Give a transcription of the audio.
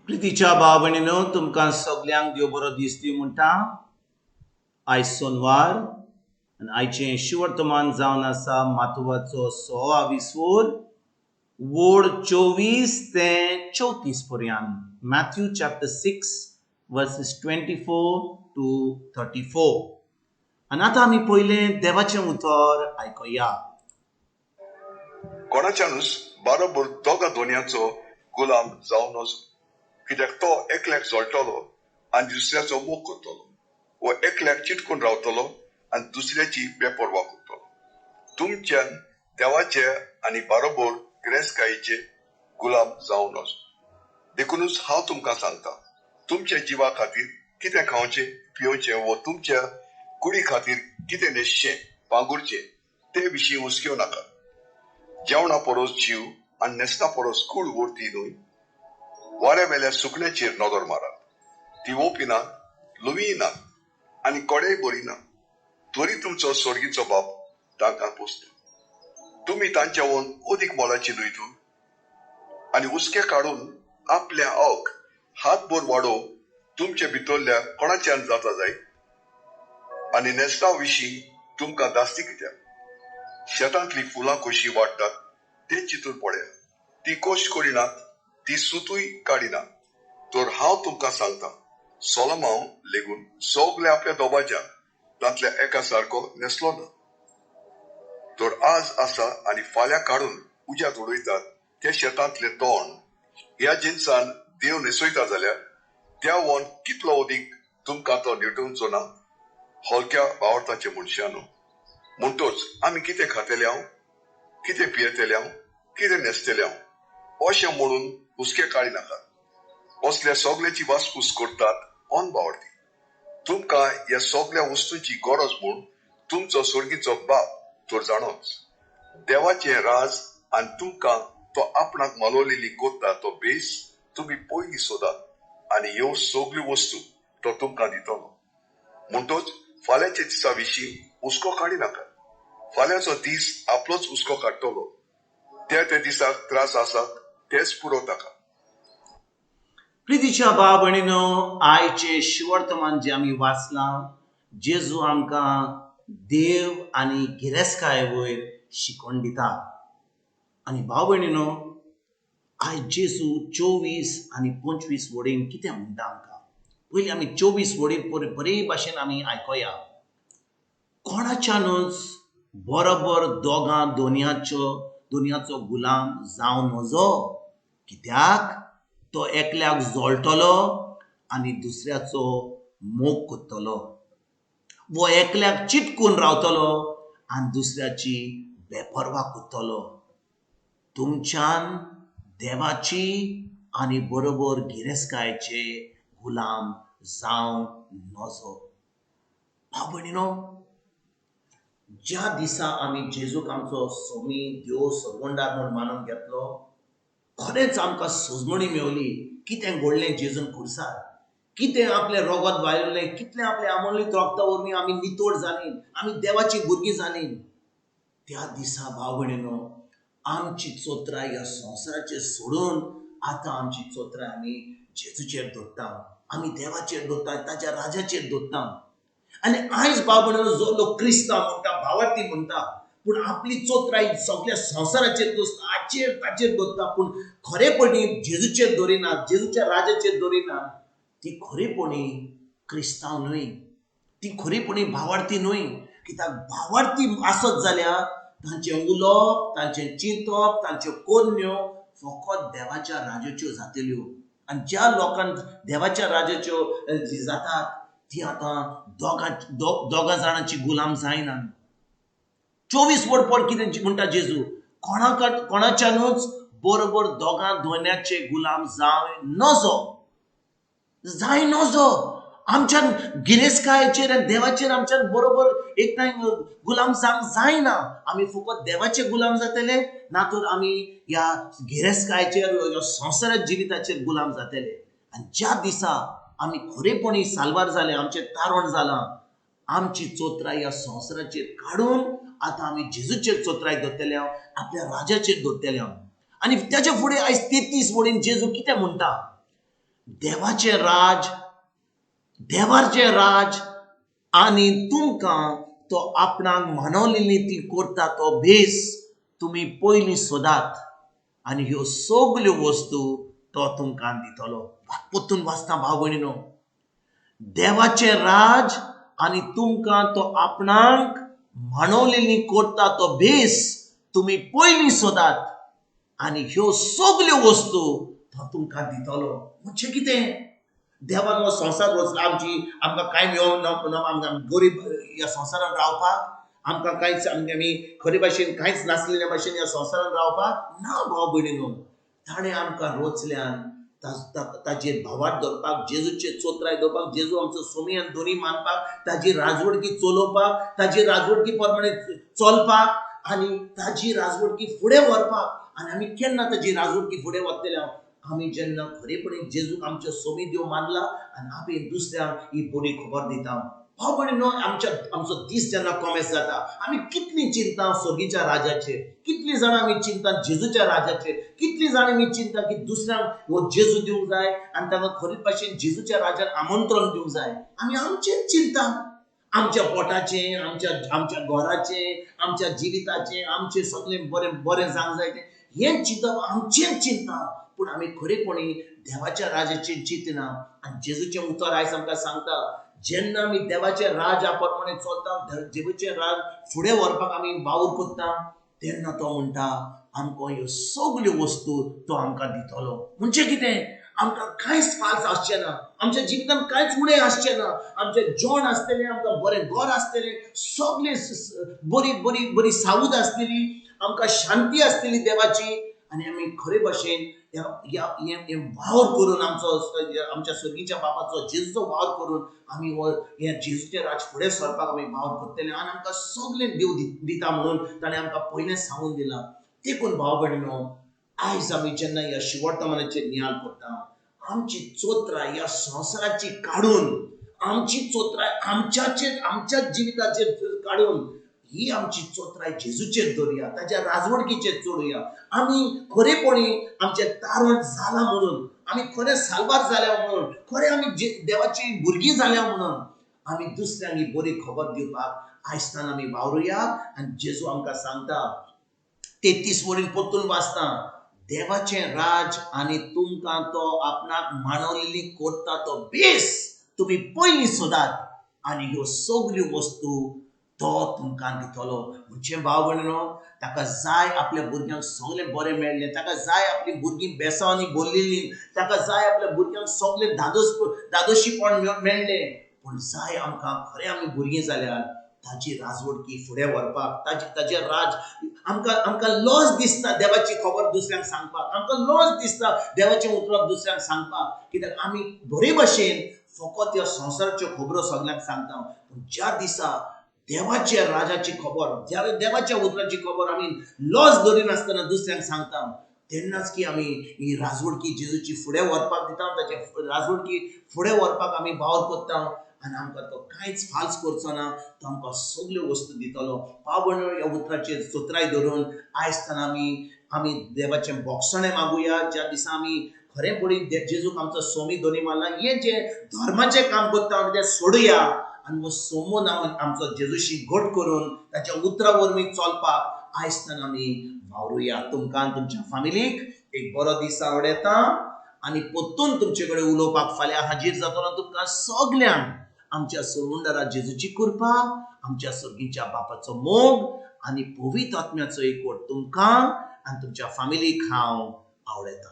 प्रितीच्या भाव भयणीनो, तुमकां सगल्यांक देव बरो दीस दी म्हणटा. आयज सोनवार आनी आयचें शिवर्तमान जावन आसा मातुवाचो 16 विसवोर वोड 24 ते 34 पर्यंत. Matthew chapter 6 verses 24 to 34. आनी आतां आमी पयलें देवाचें उतर आयकुया. कोणाच्यानूच बारोबर दोगा दोनयांचो गुलाम जावन नजो, कित्याक तो एकल्याक जळटलो आनी दुसऱ्याचो मोग करतलो, वो एकल्याक चिटकून रावतलो आनी दुसऱ्याची बेपर्वा करतलो. तुमच्यान देवाचे आनी बारोबर गिरेस्तकायेचे गुलाम जावं नजो. देखूनच हांव तुमकां सांगता, तुमच्या जिवा खातीर कितें खावचें पिवचें वो तुमच्या कुडी खातीर कितें न्हेसचें पांगुरचें ते विशीं हुसक्यो नाका. जेवणा परस जीव आनी न्हेसणा परस कूड व्हरती न्हय. वाऱ्या वेल्या सुकण्याचेर नदर मारात, ती ओपिना, लुवीय ना आनी कोडेय बरिना, तरी तुमचो सोर्गीचो बाप तांकां पोसता. तुमी तांच्या वोन अदीक मोलाची न्हय तूं? आनी हुसके काडून आपल्या अक हातभर वाडोवंक तुमचे भितरल्या कोणाच्यान जाता जाय? आनी न्हेसणा विशीं तुमकां दास्ती कित्याक? शेतांतली फुलां कशीं वाडटात तें चिंतून पळयात. ती कोश करिनात, ती सुतूय काडिनात. तर हांव तुमकां सांगता, सोलोमांव लेगून सगळे आपल्या दोबाज्यान तांतल्या एका सारको न्हेसलो ना. तर आज आसा आनी फाल्यां काडून उज्यांत उडयतात ते शेतांतले तण ह्या जिनसान देव न्हेसयता जाल्यार त्या वन कितलो अदीक तुमकां तो नेटोवचो ना, हलक्या बावडताचे मनशांनो. म्हणटोच आमी कितें खातले हांव, कितें पियेतले हांव, कितें न्हेसतले हांव अशें म्हणून हुसके काडी नाकात. असल्या सगल्याची वासपूस करतात अनबावडती. तुमकां ह्या सगल्या वस्तूंची गरज म्हूण तुमचो सोर्गीचो बाप तर जाणोच. देवाचें राज आनी तुमकां तो आपणाक मालवलेली करता तो बेस तुमी पयलीं सोदात आनी ह्यो सगल्यो वस्तू तो तुमकां दितलो. म्हणटोच फाल्यांच्या दिसा विशीं हुस्को काडी नाकात. फाल्यांचो दीस आपलोच हुस्को काडटलो. त्या त्या दिसाक त्रास आसात तेच पुरो ताका. प्रितीच्या भाव भयणीनो, आयचें शिवर्तमान जें आमी वाचलां, जेजू आमकां देव आनी गिरेस्तकाय वयर शिकोवन दिता. आनी भाव भयणीनो, आयज जेजू 24 आनी 25 वडीन कितें म्हणटा आमकां? पयलीं आमी 24 वडीन बरे भाशेन आमी आयकुया. कोणाच्यानूच बरोबर दोगां दोनयाचो गुलाम जावं नजो, कित्याक तो एकल्याक जळटलो आनी दुसऱ्याचो मोग करतलो, वो एकल्याक चिटकून रावतलो आनी दुसऱ्याची बेपर्वा करतलो. तुमच्यान देवाची आनी बरोबर गिरेस्तकायेचे गुलाम जावं नजो. भाव भयणीनो, ज्या दिसा आमी जेजूक आमचो सोमी देव सरवंडार म्हूण मानून घेतलो, खरेंच आमकां सजमणी मेवली. कितें घडलें जेजून खुर्सार, कितें आपलें रोगत वायलें, कितलें आपलें आमोलीत रोगता वरवीं आमी नितोड जालीं, आमी देवाची भुरगीं जालीं. त्या दिसा भाव भयणीनो, आमची चोत्राय ह्या संवसाराचेर सोडून आतां आमची चोत्राय आमी जेजूचेर दवरता, आमी देवाचेर दवरता, ताच्या राजाचेर दवरता. आनी आयज भाव भयणीनो, जो लोक क्रिस्तांव म्हणटा, भावार्थी म्हणटा, पूण आपली चोत्राय सगळ्या संवसाराचेर दोसता, हाचेर ताचेर दवरता, पूण खरेपणी जेजूचेर दवरिना, जेजूच्या राजाचेर दवरिना, ती खरेपणी क्रिस्तांव न्हय, ती खरेपणी भावार्थी न्हय. कित्याक भावार्थी आसत जाल्यार तांचें उलोवप, तांचें चिंतप, तांच्यो कोन्न्यो फकत देवाच्या राजाच्यो जातल्यो. आनी ज्या लोकांक देवाच्या राजाच्यो जातात ती आतां दोगां जाणांची गुलाम जायना. 24 वड पड कितें म्हणटा जेजू, कोणाच्यानूच बरोबर दोगां दोन्याचे गुलाम जावं नजो, जाय नजो. आमच्यान गिरेस्तकायेचेर आनी देवाचेर आमच्यान बरोबर एकठांय गुलाम जावंक जायना. आमी फकत देवाचे गुलाम जातले, ना तर आमी ह्या गिरेस्तकायेचेर, ह्या संवसाराच्या जिविताचेर गुलाम जातले. आनी ज्या दिसा आमी खरेपणी साल्वार जाले, आमचें तारण जालां, आमची चोत्राय ह्या संवसाराचेर काडून आतां आमी जेजूचेर चोत्राय दवरतले, आपल्या राजाचेर दवरतले. आनी त्याच्या फुडें आयज 33 वडीन जेजू कितें म्हणटा, देवाचें राज, देवाचें राज आनी तुमकां तो आपणाक मानवलेली ती करता तो भेस तुमी पयलीं सोदात आनी ह्यो सगल्यो वस्तू तो तुमकां दितलो. परतून वाचता भाव भयणीनो, देवाचें राज आनी तुमकां तो आपणाक मानवलेली करता तो भेस तुमी पयलीं सोदात आनी ह्यो सगल्यो वस्तू तो तुमकां दितलो. म्हणजे कितें? देवान हो संवसार रचला आमची, आमकां कांय मेळोवंक ना, आमकां गरीब ह्या संवसारान रावपाक, आमकां कांयच, आमी खरे भाशेन कांयच नासलेल्या भाशेन ह्या संवसारान रावपाक ना. भाव भयणीनो, ताणें आमकां रचल्यान ताजेर भावार्थ दवरपाक, जेजूचेर चोत्राय दवरपाक, जेजू आमचो सोमी आनी दोनी मानपाक, ताजी राजवडकी चलोवपाक, ताजी राजवडकी प्रमाणे चलपाक आनी ताजी राजवडकी फुडें व्हरपाक. आनी आमी केन्ना ताजी राजवडकी फुडें व्हरतले? आमी जेन्ना खरेपणी जेजूक आमचो सोमी देव मानला आनी आमी दुसऱ्यांक ही बरी खबर दिता. भाव भयणीनो, आमचो दीस जेन्ना कोमेस जाता, आमी कितली चिंता सर्गीच्या राजाचेर, कितली जाणां आमी चिंता जेजूच्या राजाचेर, कितली जाणां आमी चिंता की दुसऱ्यांक हो जेजू दिवंक जाय आनी तांकां खरेच भाशेन जेजूच्या राजान आमंत्रण दिवंक जाय. आमी आमचेच चिंता, आमच्या पोटाचें, आमच्या घराचें, आमच्या जिविताचें, आमचें सगळें बरें बरें जावंक जाय तें हें चिंतप आमचेंच चिंता. पूण आमी खरेपणी देवाच्या राजाचें चिंतना. आनी जेजूचें उतर आयज आमकां सांगता, जेन्ना आमी देवाचें राजा प्रमाणे चलता, जेजूचें राज फुडें व्हरपाक आमी वावर करता, तेन्ना तो म्हणटा आमकां ह्यो सगल्यो वस्तू तो आमकां दितलो. म्हणजे कितें? आमकां कांयच फाल्स आसचें ना, आमच्या जिवितांत कांयच उणें आसचें ना, आमचें जेवण आसतलें, आमकां बरें घर आसतलें, सगळें बरी बरी बरी सावूद आसतली, आमकां शांती आसतली देवाची. आनी आमी खरे भाशेन हें वावर करून आमचो आमच्या सर्गीच्या बापाचो जेजूचो वावर करून आमी हो हें जेजूचें राज फुडें सरपाक आमी वावर करतले आनी आमकां सगळें देव दिता म्हणून ताणें आमकां पयलेंच सांगून दिलां. देखून भाव भयणीनो, आयज आमी जेन्ना ह्या शिवर्तमानाचेर नियाळ करता, आमची चोत्राय ह्या संवसाराची काडून, आमची चोत्राय आमच्याचेर, आमच्या जिविताचेर काडून ही आमची चोत्राय जेजूचेर दवरुया, ताच्या राजवडकीचेर चडुया. आमी खरेपणी आमचें तारण जालां म्हणून, आमी खरें साल्वार जाल्या म्हणून, खरें आमी देवाची भुरगीं जाल्या म्हणून आमी दुसऱ्यांक ही बरी खबर दिवपाक आयजतान आमी वावरुया. आनी जेजू आमकां सांगता, 33 वरीन परतून वाचता, देवाचें राज आनी तुमकां तो आपणाक मानवलेली करता तो बेस तुमी पयलीं सोदात आनी ह्यो सगल्यो वस्तू तो तुमकां दितलो. म्हणजे भाव भयणीनो, ताका जाय आपल्या भुरग्यांक सगळें बरें मेळ्ळें, ताका जाय आपलीं भुरगीं बेसांनी भरलेलीं, ताका जाय आपल्या भुरग्यांक सगळें धादोशीपण मेळ्ळें. पूण जाय आमकां खरें आमी भुरगीं जाल्यार ताजी राजवडकी फुडें व्हरपाक, ताजें राज आमकां आमकां लॉस दिसता देवाची खबर दुसऱ्यांक सांगपाक, आमकां लॉस दिसता देवाचें उतराक दुसऱ्यांक सांगपाक, कित्याक आमी बरे भाशेन फकत ह्या संवसाराच्यो खबरो सगल्यांक सांगता. पूण ज्या दिसा देवाच्या राजाची खबर, देवाच्या उतराची खबर आमी लॉस दवरिनासतना दुसऱ्यांक सांगता, तेन्नाच की आमी ही राजवडकी जेजूची फुडें व्हरपाक दिता, ताचे राजवडकी फुडें व्हरपाक आमी वावर करता आनी आमकां तो कांयच फाल्स करचो ना, तो आमकां सगल्यो वस्तू दितलो. भाव भयणीनो, ह्या उतराचेर चोत्राय धरून आयजताना आमी देवाचें बोगसणें मागुया. ज्या दिसा आमी खरेंपणी जेजूक आमचो सोमी दोनी मारला, हें जें धर्माचें काम करता आमी तें सोडुया आनी हो सोमो नांव आमचो जेजूशी घट करून ताच्या उतरा वरवीं चलपाक आयजताना आमी वावरुया. तुमकां तुमच्या फामिलीक एक बरो दीस आवडटा आनी परतून तुमचे कडेन उलोवपाक फाल्यां हाजीर जातलो. तुमकां सगल्यांक आमच्या सोडूनदारा जेजूची कृपा, आमच्या सर्गीच्या बापाचो मोग आनी पवित्र आत्म्याचो एकवट तुमकां आनी तुमच्या फामिलीक हांव आवडटा.